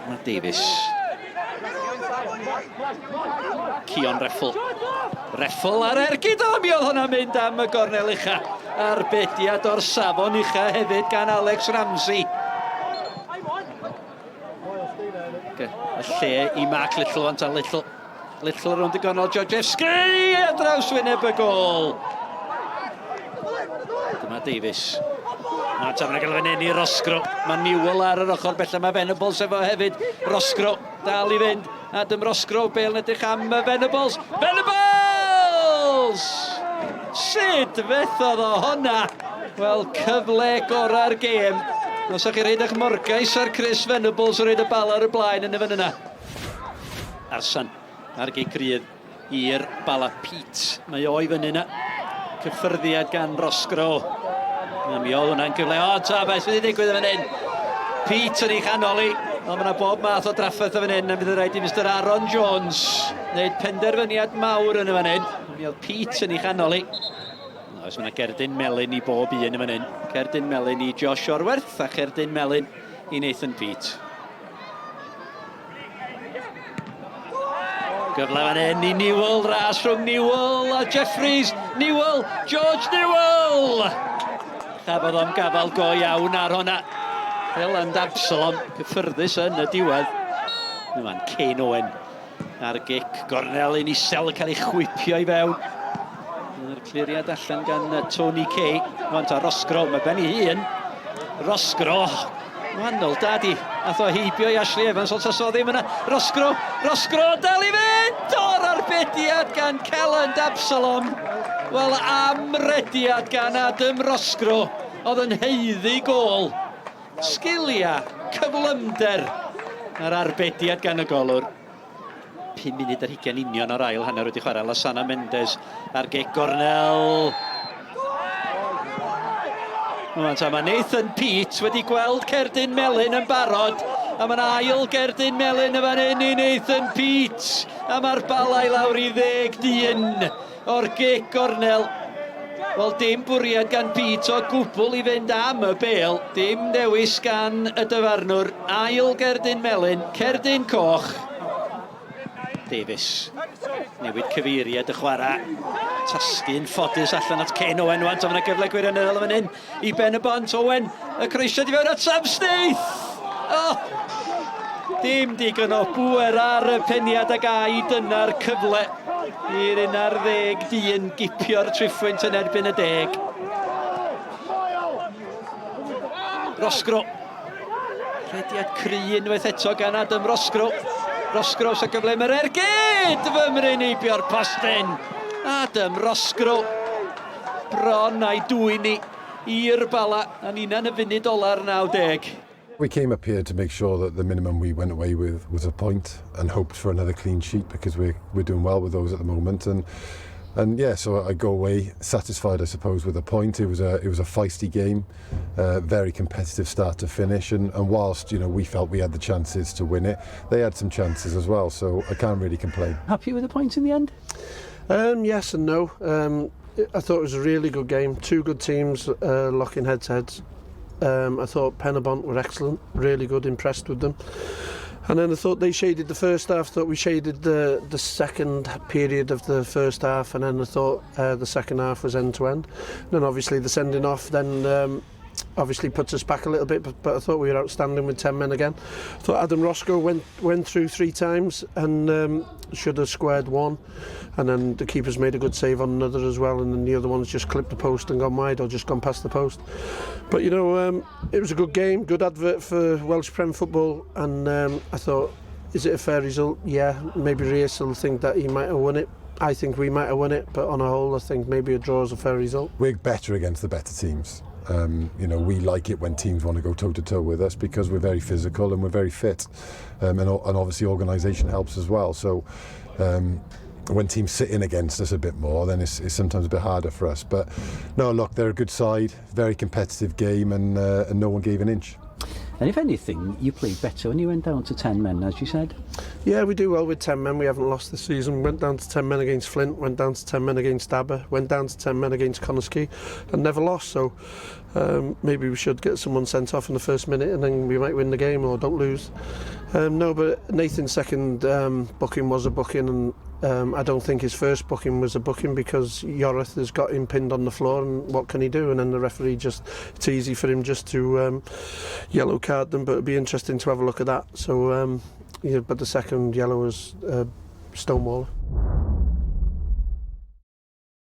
Mae Davies. Cion Reffel. Reffel ar ergyd o, mi oedd hwnna'n mynd am y gornel ucha. Arbediad o'r safon ucha hefyd gan Alex Ramsey. Y lle i Mark Little, want a Little. Little rownd y gornel, Georgievski ar draws wyneb y gôl. Dyma Davies. Mae Tafna gael fan hyn i Roscrow. Mae Newell ar yr ochr bellaf. Mae Venables efo hefyd. Roscrow dal i fynd. Adam Roscrow, Bale yn edrych am y Venables. Venables! Sut fethodd o honna? Wel, cyfle gorau'r gêm. Os ydych chi'n rhaid eich morgais ar Chris Venables yn rhaid y bal ar y blaen yn y fan yna. Arsan ar gic rydd i'r Bala Pete. Mae o i fyny yna. Cyffyrddiad gan Roscrow. Na, mi oedd hwnna'n gyfle. O, ta, beth sydd wedi digwydd yn fan hyn? Pete yn ei chanol i. Ond mae yna bob math o drafferth yn fan hyn, a bydd yn rhaid i Mr Aaron Jones wneud penderfyniad mawr yn y fan hyn. Mi oedd Pete yn ei chanol i. Oes, mae yna gerdyn melyn i bob un yn fan hyn. Cerdyn melyn i Josh Orwerth a cherdyn melyn i Nathan Pete. Gyfle fan hyn i Newell, ras rhwng Newell a Jeffries. Newell, George Newell! Chafodd o'n gafael go iawn ar hwnna. Heland Absalom, cyffyrddus yn y diwedd. Mae'n Kane Owen ar gic. Gornel yn isel yn cael ei chwipio i fewn. Yr cliriad allan gan Tony Kay. Rwan ta Roscrow, mae ben ei hun. Roscrow, wahanol dadi. Ath o heibio i Ashley Evans, ond saso ddim yna. Roscrow, Roscrow, dal i fynd! O'r arbediad gan Kelland Absalom. Wel, am rediad gan Adam Roscrow, oedd yn haeddu gôl. Sgiliau, cyflymder, a'r arbediad gan y golwr. 5 munud ar hugain union o'r ail hanner wedi chwarae. Lasana Mendes ar gig gornel. Rwan ta, mae Nathan Peat wedi gweld cerdyn melyn yn barod. A mae'n ail gerdyn melyn y fan hyn i Nathan Peat. A mae'r balau lawr i ddeg dyn o'r gic gornel. Wel, dim bwriad gan Pete o gwbl i fynd am y bêl. Dim dewis gan y dyfarnwr. Ail gerdyn melyn, cerdyn coch. Davies. Newid cyfeiriad y chwarae. Tasgu'n ffodus allan at Ken Owen. Wan, mae yna gyfle gwirioneddol yn fan hyn i Ben y Bont. Owen, y croesiad i fewn at Sam Snaith! Oh! Dim digon o bŵer ar y peniad ag ai dyna'r cyfle i'r 11 dyn gipio'r triphwynt yn erbyn y deg. Roscrow. Rhediad cry unwaith eto gan Adam Roscrow. Roscrow sy'n gyfle mae'r ergyd! Fymryn heibio'r postyn. Adam Roscrow. Bron a'i dwyn i i'r Bala. A ni'n y funud ola'r 90. We came up here to make sure that the minimum we went away with was a point and hoped for another clean sheet because we're, we're doing well with those at the moment. And and yeah, so I go away satisfied, I suppose, with a point. It was a it was a feisty game, very competitive start to finish, and, and whilst you know we felt we had the chances to win it, they had some chances as well. So I can't really complain. Happy with the point in the end? Yes and no. I thought it was a really good game. Two good teams locking head to heads. I thought Penybont were excellent, really good, impressed with them. And then I thought they shaded the first half, thought we shaded the, the second period of the first half, and then I thought the second half was end to end. And then obviously the sending off then obviously puts us back a little bit, but, but I thought we were outstanding with 10 men again. I thought Adam Roscoe went, went through three times and should have squared one, and then the keeper's made a good save on another as well, and then the other one's just clipped the post and gone wide or just gone past the post. But you know, it was a good game, good advert for Welsh Prem football, and I thought, is it a fair result? Yeah, maybe Rhys will think that he might have won it. I think we might have won it, but on a whole, I think maybe a draw is a fair result. We're better against the better teams. You know, we like it when teams want to go toe-to-toe with us because we're very physical and we're very fit. And, and obviously organisation helps as well. So when teams sit in against us a bit more, then it's, it's sometimes a bit harder for us. But no, look, they're a good side, very competitive game, and, and no one gave an inch. And if anything, you played better when you went down to 10 men, as you said. Yeah, we do well with 10 men. We haven't lost this season. We went down to 10 men against Flint, went down to 10 men against Aber, went down to 10 men against Connah's Quay, and never lost. So, Maybe we should get someone sent off in the first minute and then we might win the game or don't lose. No, but Nathan's second booking was a booking, and I don't think his first booking was a booking because Yorath has got him pinned on the floor, and what can he do? And then the referee just, it's easy for him just to yellow card them, but it'd be interesting to have a look at that. So, yeah, but the second yellow was Stonewall.